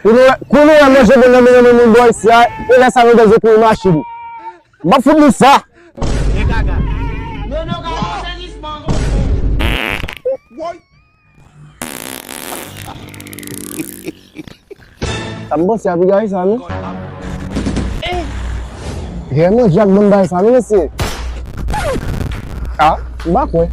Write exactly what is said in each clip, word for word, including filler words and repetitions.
Kounye a, kounye a, manje bon nan mennen moun bò isi a, e lè sa nou dèzye kouri machin. M ap fout li sa. Sa m panse a piga wi sa, non? Vrèman, Jack ban m bagay sa, non, mesye? Ah, m pa kwè.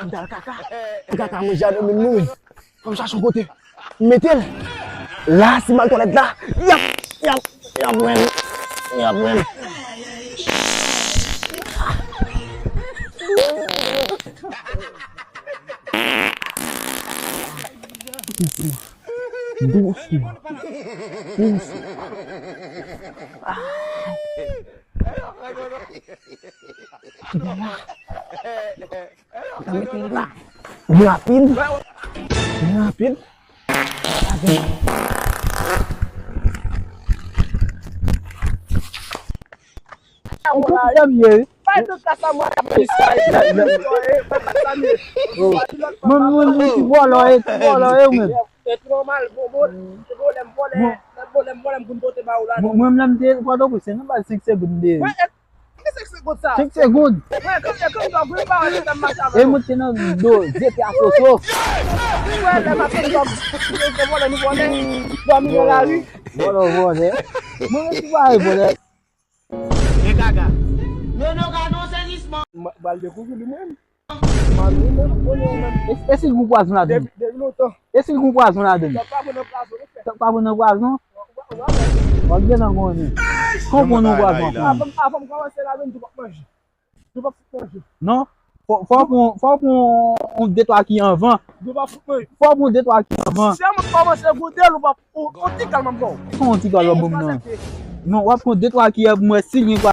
Kaka, kaka, mwen ja domi mouri. Fò m chache yon kote. M mete l. La, si m al twalèt la, y ap, y ap, y ap wè m. Y ap wè m. Dousman. Dousman. Dousman. Rapid. Rapid. Ou konn sa m ye, wi. Mwen, mwen, mwen, ti vòlò, e, ti vòlò, e, ou menm. Mwen, mwen, mwen, lè m te Pòtoprens, se nan baz senk segonn m te ye. Ki senk segonn sa? Senk segonn. Wè, kanpe, kanpe, kanpe, pa wè, lè m mache avè yo. E mwen te nan do, zete a soso. Wè, lè m ap fè vòlè, nou vòlè. Dòmi nan lari. Vòlè, vòlè. Mwen, mwen, ti vòlè, vòlè. E gaga. Yo, nou gade yon sezisman. M, m al dekouvri li menm. E, e si l gon pwazon ladan? Depi, depi lontan. E si l gon pwazon ladan? Sa pa pran nan pwazon, non, frè. Sa pa pran nan pwazon? W ap gen nan konnen. Kon pran nan pwazon ankò? Avan, avan m kòmanse ladan, nou p ap manje. Nou p ap fout manje. Non. Fò, fò w pran, fò w pran yon de twa ki anvan. Nou p ap fout manje. Fò w pran de twa ki anvan. Si w kòmanse goude l, ou p ap, ou, ou ti kal m ap ba w. Kon yon ti kal w ap ban m nan? Non, w ap pran de twa ki anvan, mwen si l gen